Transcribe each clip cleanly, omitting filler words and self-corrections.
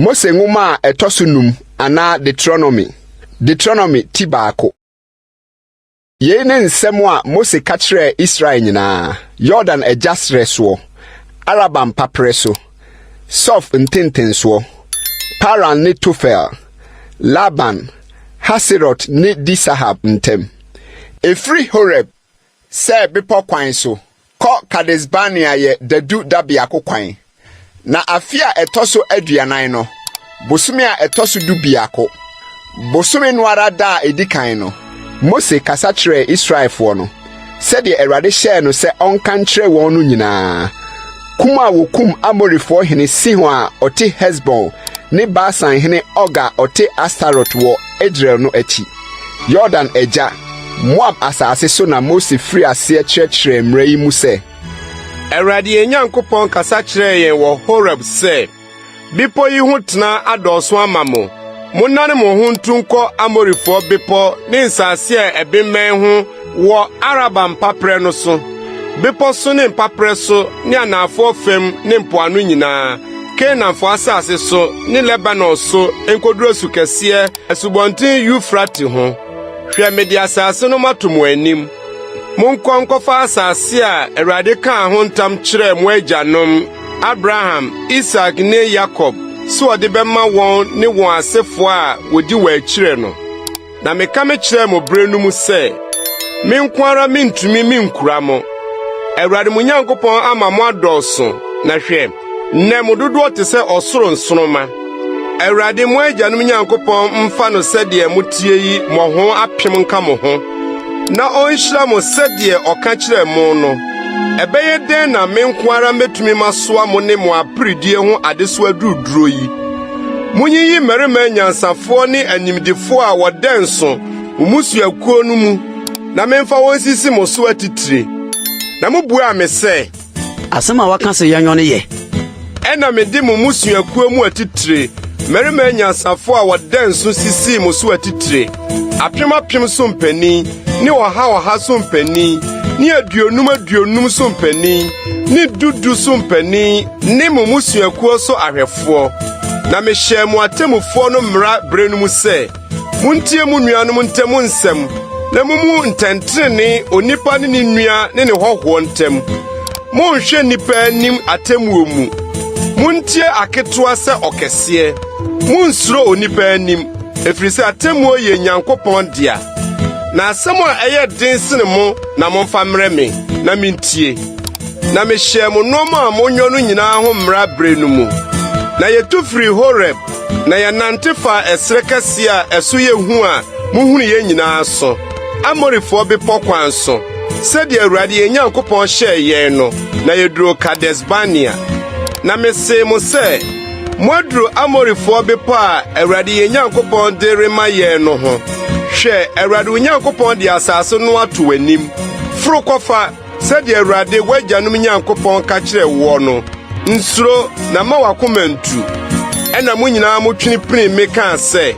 Mose Nwoma a ɛtɔ so num anaa Deuteronomy, Deuteronomy ti baako. Yei ne nsɛm a Mose ka kyerɛɛ Israel nyinaa, Yordan agya serɛ soɔ, Araba mpaperɛ so, Suf ntentensoɔ, Paran ne Tofel, Laban, Haserot ne Di-Sahab ntam. Ɛfiri Horeb, Seir bepɔ kwan so, kɔ Kades-Barnea yɛ dadu dabiako kwan. Na afe a ɛtɔ so 40 no, bosome a ɛtɔ so 11, bosome no ara da a edi kan no, Mose kasa kyerɛɛ Israelfoɔ no, sɛdeɛ Awurade hyɛɛ no sɛ ɔnka nkyerɛ wɔn no nyinaa. Kum a wɔkum Amorifoɔ hene Sihon a ɔte Hesbon ne Basan hene Og a ɔte Astarot wɔ Edrei no akyi, Yordan agya, Moab asase so na Mose firii aseɛ kyerɛkyerɛɛ mmara yi mu sɛ. Awurade yɛn Nyankopɔn kasa kyerɛɛ yɛn wɔ Horeb sɛ, ‘Bepɔ yi ho tena adɔɔso ama mo. Monnane mo ho ntu nkɔ Amorifoɔ bepɔ ne nsase a ɛbemmɛn ho wɔ Araba mpaperɛ no so, bepɔ so ne mpaperɛ so ne anafoɔ fam ne mpoano nyinaa, Kanaanfoɔ asase so ne Lebanon so nkoduru asu kɛseɛ Asubɔnten Eufrate ho. Hwɛ, mede asase no mato mo anim. Monkɔ nkɔfa asase a Awurade kaa ho ntam kyerɛɛ mo agyanom, Abraham, Isak ne Yakob, sɛ ɔde bɛma wɔn ne wɔn asefo a wodi wɔn akyiri no. Na meka mekyerɛɛ mo bere no mu sɛ, Me nko ara mintumi minkura mo. Awurade mo Nyankopɔn ama mo adɔɔso, na hwɛ, nnɛ mo dodoɔ te sɛ ɔsoro nsoromma. Awurade mo agyanom Nyankopɔn mfa no sɛdeɛ moteɛ yi mmɔho apem nka mo ho, na onhyira mo sɛdeɛ ɔka kyerɛɛ mo no. Ɛbɛyɛ dɛn na me nko ara metumi masoa mo ne mo aperedie ho adesoa duruduro yi? Munyiyi mmarima anyansafoɔ ne animdefoɔ a wɔdɛnso mo mmusuakuo no mu, na memfa wɔn nsisi mo so atitire. Na mubuaa me sɛ, Asɛm a woaka sɛ yɛnyɔ no yɛ. Ɛnna mede mo mmusuakuo mu atitire, mmarima anyansafo a wɔdɛnso sisii mo so atitire, apem apem so mpanin ne ɔha ɔha so mpanin ne aduonum aduonum so mpanin ne du du so mpanin ne mo mmusuakuo so ahwɛfoɔ. Na mehyɛɛ mo atemmufoɔ no mmara bere no mu sɛ, Muntie mo nuanom ntam nsɛm na mummu ntɛntrenee onipa ne ne nua ne ne hɔhoɔ ntam. Monnhwɛ nnipa anim atemmuo mu. Muntie aketewa sɛ ɔkɛseɛ. Munnsuro onipa anim, ɛfiri sɛ atemmuo yɛ Nyankopɔn dea. Na asɛm a ɛyɛ den sene mo na momfa mmrɛ me, na mintie. Na mehyɛɛ mo nneɛma a monyɔ no nyinaa ho mmara bere no mu. Na yetu firii Horeb Na yɛnante faa ɛserɛ kɛseɛ a ɛso yɛ hu a muhunuiɛ nyinaa so, Amorifoɔ bepɔ kwan so, sɛdeɛ Awurade yɛn Nyankopɔn hyɛɛ yɛn no, na yɛduruu Kades-Barnea. Na mesee mo sɛ, Moaduru Amorifoɔ bepɔ a Awurade yɛn Nyankopɔn de rema yɛn no ho. Hwɛ, Awurade wo Nyankopɔn de asase no ato w'anim. Foro kɔfa! Sɛdeɛ Awurade w'agyanom Nyankopɔn ka kyerɛɛ woɔ no, nsuro na mma w'akoma nntu. Ɛnna mo nyinaa motwene pinii me kaa sɛ.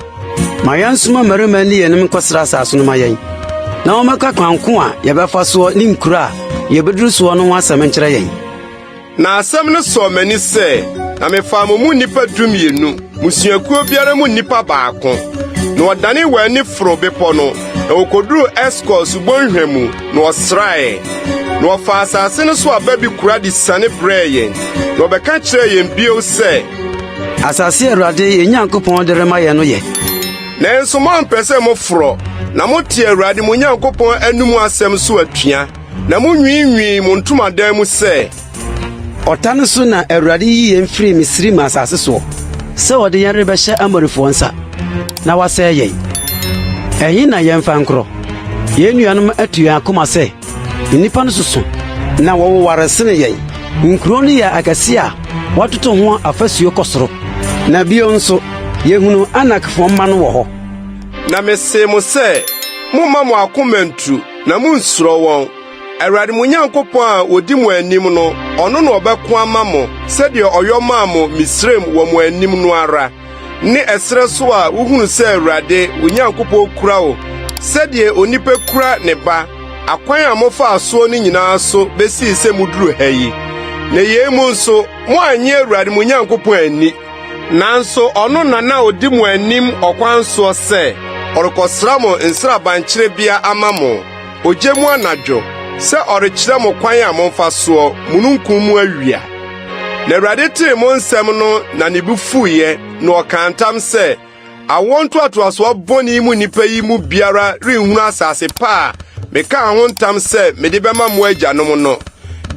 Ma yɛnsoma mmarima nni yɛn anim nkɔsra asase no mma yɛn, na wɔmmɛka kwan ko a yɛbɛfa soɔ ne nkuro a yɛbɛduru soɔ no ho asɛm nkyerɛ yɛn. Na asɛm no sɔɔ m'ani sɛ, na mefaa mo mu nnipa 12, mmusuakuo biara mu nnipa baako. Na wɔdanee wɔn ani foroo bepɔ no, na wokoduruu Eskol subonhwa mu, na wɔsrae. Na wɔfaa asase no so aba bi kora de siane brɛɛ yɛn, na wɔbɛka kyerɛɛ yɛn bio sɛ, Asase a Awurade yɛn Nyankopɔn de rema yɛn no yɛ. Nanso moampɛ sɛ moforɔ, na motee Awurade mo Nyankopɔn anom asɛm so atua. Na munwiinwii mo ntomadan mu sɛ. Ɔta no so na Awurade yii yɛn firii Misraim asase soɔ sɛ ɔde yɛn rebɛhyɛ Amorifoɔ nsa na wɔasɛe yɛn. Ɛhe na yɛmfa nkorɔ? Yɛn nuanom atu yɛn akoma sɛ, 'Nnipa no soso na wɔwoware sene yɛn. Nkuro no yɛ akɛseɛ a wɔatoto ho afasuo kɔ soro. Na bio nso, yɛhunuu Anakfoɔ mma no wɔ hɔ. Na mesee mo sɛ, Mommma mo akoma nntu, na munnsuro wɔn. Awurade mo Nyankopɔn a odi mo anim no, ɔno na ɔbɛko ama mo, sɛdeɛ ɔyɔ maa mo Misraim wɔ mo anim no ara, ne ɛserɛ so a wuhunu sɛ Awurade, wo Nyankopɔn kura wo sɛdeɛ onipa kura ne ba, akwan a mofaa soɔ no nyinaa so besii sɛ muduru ha yi. Na yei mu nso, moannye Awurade mo Nyankopɔn anni. Nanso ɔno na na odi mo anim ɔkwan soɔ sɛ ɔrekɔsra mo nsraban kyerebea ama mo, ogya mu anadwo, sɛ ɔrekyerɛ mo kwan a momfa soɔ, mununkum mu awia. Na Awurade tee mo nsɛm no na ne bo fuiɛ, na ɔkaa ntam sɛ, Awoɔ ntoatoasoɔ bɔne yi mu nnipa yi mu biara renhunu asase pa a mekaa ho ntam sɛ mede bɛma mo agyanom no,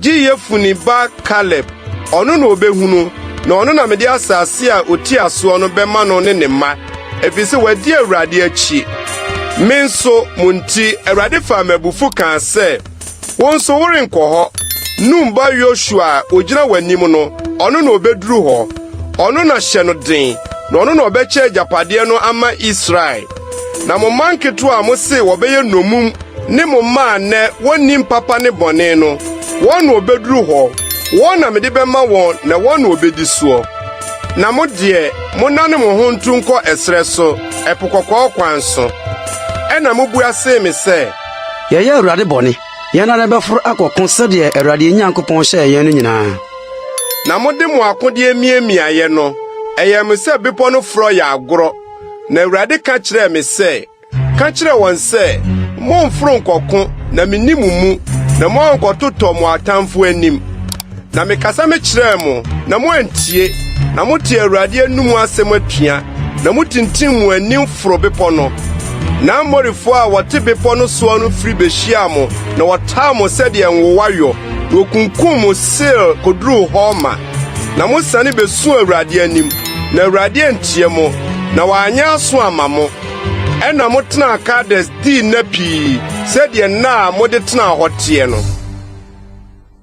gye Yefune ba Kaleb, ɔno na obehunu, na ɔno na mede asase a otia soɔ no bɛma no ne ne mma, efisɛ wadi Awurade akyi. Me nso, mo nti, Awurade faa me abufuw kaa sɛ, Wo nso worenkɔ hɔ. Nun ba Yosua a ogyina w'anim no, ɔno na obeduru hɔ. Ɔno na hyɛ no den, na ɔno na ɔbɛkyɛ agyapadeɛ no ama Israel. Na mo mma nketewa a mose wɔbɛyɛ nnommum ne mo mma a nnɛ wonnim papa ne bɔne no, wɔn na wɔbeduru hɔ. Wɔn na mede bɛma wɔn na wɔn na wɔbedi soɔ. Na mo deɛ, monnane mo ho ntu nkɔ ɛserɛ so, Ɛpo Kɔkɔɔ kwan so. Ɛnna mobua see me sɛ. Yɛyɛɛ Awurade bɔne. Yɛn ara bɛforo akɔko sɛdeɛ Awurade yɛn Nyankopɔn hyɛɛ yɛn no nyinaa. Na mode mo akodeɛ miamiaeɛ no, ɛyɛɛ me sɛ bepɔ no forɔ yɛ agorɔ. Na Awurade ka kyerɛɛ me sɛ, Ka kyerɛ wɔn sɛ, 'Mommforo nnkɔko, na minni mo mu, na moankɔtotɔ mo atamfo anim. Na mekasa mekyerɛɛ mo, na moantie, na motee Awurade anom asɛm atua, na mutintim mo anim foro bepɔ no. Na Amorifo a wɔte bepɔ no soɔ no firi behyiaa mo, na wɔtaa mo sɛdeɛ nwowa yɔ, na wokunkum mo Seir koduruu Horma. Na mosiane besuu Awurade anim, na Awurade antie mo, na wanyɛ aso amma mo. Ɛnna motenaa Kades dii nna pii sɛdeɛ nna a mode tenaa hɔ teɛ no.